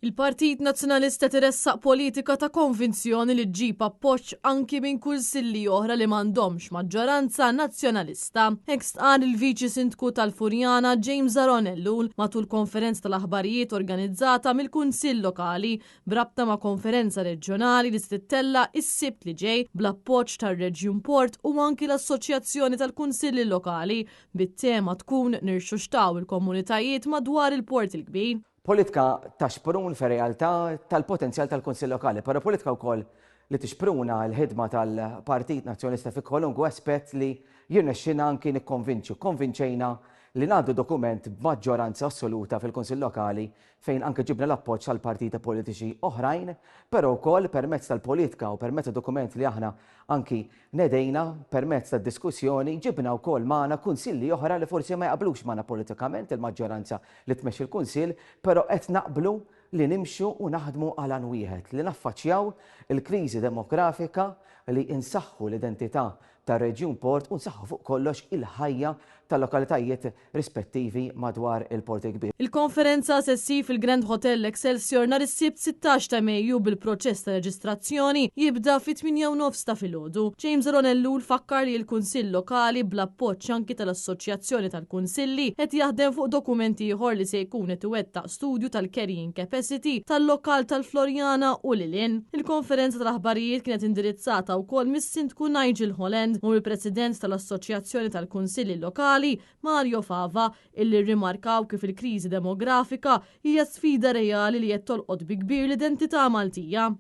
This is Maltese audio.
Il-Partit Nazzjonalista qed iressaq politika ta' konvinzjoni li ġġib appoġġ anki minn kunsilli oħra li m'għandhomx maġġoranza Nazzjonalista. Hekk stqarr il-Viċi Sindku tal-Furjana James Aaron Ellul matul konferenza tal-aħbarijiet organizzata mill-Kunsill Lokali b'rabta ma' konferenza reġjonali li se tittella' is-Sibt li ġej bl-appoġġ tar-Reġjun Port u anki l-Assoċjazzjoni tal-Kunsilli Lokali bit-tema tkun Nirxuxtaw il-komunitajiet madwar il-Port il-Kbir. Politika ta' xprun fir-realtà tal-potenzjal tal-Kunsill Lokali, però politika wkoll li tixpruna l-ħidma tal-Partit Nazzjonalista fi kwalunkwe aspett li jirnexxina anki nikkonvinċu. Konvinċejna li ngħaddu dokument b'maġġoranza assoluta fil-Kunsill Lokali fejn anke ġibna l-appoġġ tal-partiti politiċi oħrajn, però wkoll permezz tal-politika u permezz ta' dokument li aħna anki Nedejna, permezz tad-diskussjoni, ġibna wkoll magħna kunsilli oħra li forsi ma jaqblux magħna politikament, il-maġġoranza li tmexxi l-Kunsill, però qed naqblu li nimxu u naħdmu għal għan wieħed, li naffaċċjaw il-kriżi demografika, li nsaħħu l-identità tar-Reġjun Port u nsaħħu fuq kollox il-ħajja tal-lokalitajiet rispettivi madwar il-Port il-Kbir. Il-konferenza se ssir fil-Grand Hotel Excelsior nhar is-Sibt 16 ta' Mejju bil-proċess ta' reġistrazzjoni jibda fit-tmienja u nofs ta' filgħodu. James Aaron Ellul fakkar li l-Kunsill Lokali bl-appoġġ anki tal-Assoċjazzjoni tal-Kunsilli qed jaħdem fuq dokument ieħor li se jkun qed iwettaq studju tal-carrying capacity tal-lokal tal-Floriana u lil hinn. Il-konferenza tal-aħbarijiet kienet indirizzata wkoll mis-Sindku Nigel Holland u mill-President tal-Assoċjazzjoni tal-Kunsilli Lokali, Mario Fava, illi rrimarkaw kif il-kriżi demografika hija sfida reali li qed tolqot bi kbir l-identità Maltija.